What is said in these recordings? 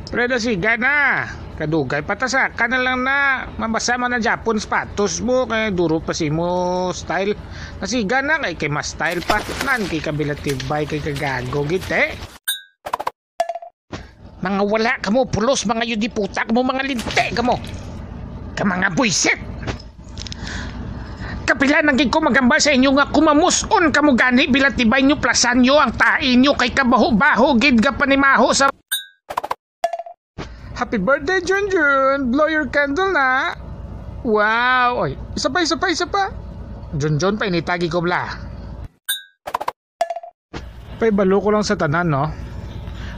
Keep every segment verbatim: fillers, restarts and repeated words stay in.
Pre, nasiga na. Kadugay pa ta sa ka na lang na. Mabasa man ang Japon sapatos mo, kay duro pa si mo style. Nasiga na, kay, kay mas style pa. Nan, kay kabilatibay, kay kagago, gite. Mga wala kamo pulos, mga yudiputa kamo, mga linte kamo. Ka mga buisit. Kapila na gid ko magamba sa inyo nga kumamus-on kamo gani, bilatibay nyo, plasan nyo ang tae nyo kay kabaho-baho gid ga panimaho sa Happy birthday, Junjun! Blow your candle na! Wow! Oy, isa pa, isa pa, isa pa! Junjun, painitagi ko bla. Paibalo ko lang sa tanan, no?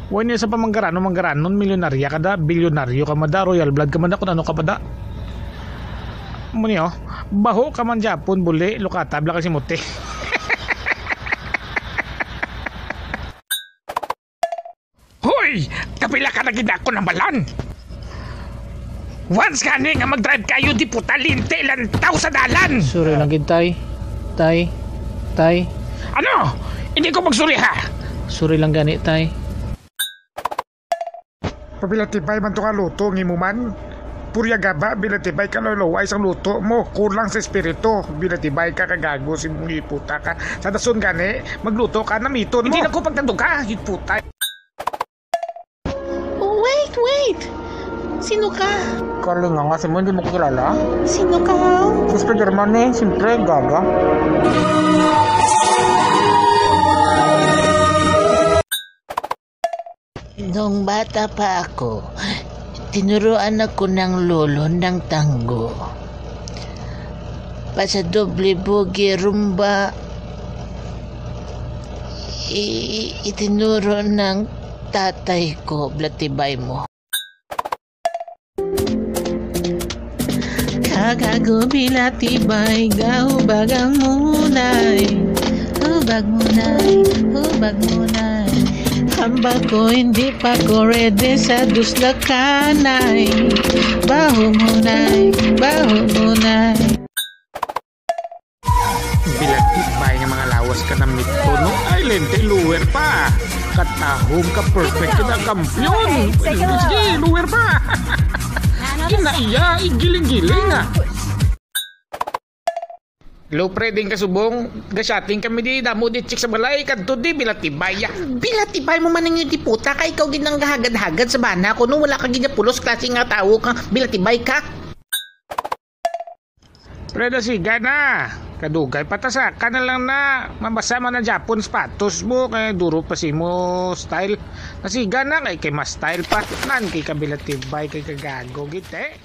Wa niya sa pamanggaranon, manggaranon, milyonarya ka da, bilyonaryo ka mada, royal blood ka mada, kung ano ka pa da. Mo niyo, baho ka man Japon, buli, lukata, bla ka si Muti. Hoy! Kapila ka na gid ako nang balan? Once gani nga mag-drive kayo, di puta, linte, lantaw sa dalan! Sorry lang gid, tay. Tay. Tay. Ano? Hindi ko magsuri, ha? Sorry lang gani, tay. Pabilatibay man to nga luto ang imo man. Purya gaba, bilatibay ka laway sang luto mo. Kulang sa espiritu. Bilatibay ka, kagago, si mong puta ka. Sa dason gani, magluto ka, namiton mo. Hindi na ko pagtandog ka, puta. Oh, wait, wait! Sino ka? Kalinga nga, si mo, hindi mo ko kilala? Sino ka, haw? Si Spider-Man eh, siyempre, gaga. Nung bata pa ako, tinuruan ako ng lolo ng tango. Pasadoble, boogie, rumba, i-, itinuro ng tatay ko, blatibay mo. Kagago, bilatibay, gahubag ang munay. Hubag munay, hubag munay. Hambal ko, hindi pa ko ready sa duslakanay. Baho munay, baho munay. Bilatibay nga mga lawas ka na mito, no? Ay, lente, lower pa. Katahom ka, perfect ka na, kampiyon. Sige, lower pa. Kinaiya, igiling-giling, ah. Hello, pre, din kasubong. Ga-shooting kami di, damo di chicks sa balay. Kadto di, bilatibay, ah. Bilatibay mo man ang di puta, kay ikaw gid ang gahagad-hagad sa bana ko, no? Wala ka gid pulos klase nga tawo ka, bilatibay ka. Pre, nasiga na. Kadugay pa ta sa ka na lang na. Mabasa man ang Japon sapatos mo, kay duro pa si mo style. Nasiga na, kay, kay mas style pa. Nan, kay kabilatibay, kay kagago, gite.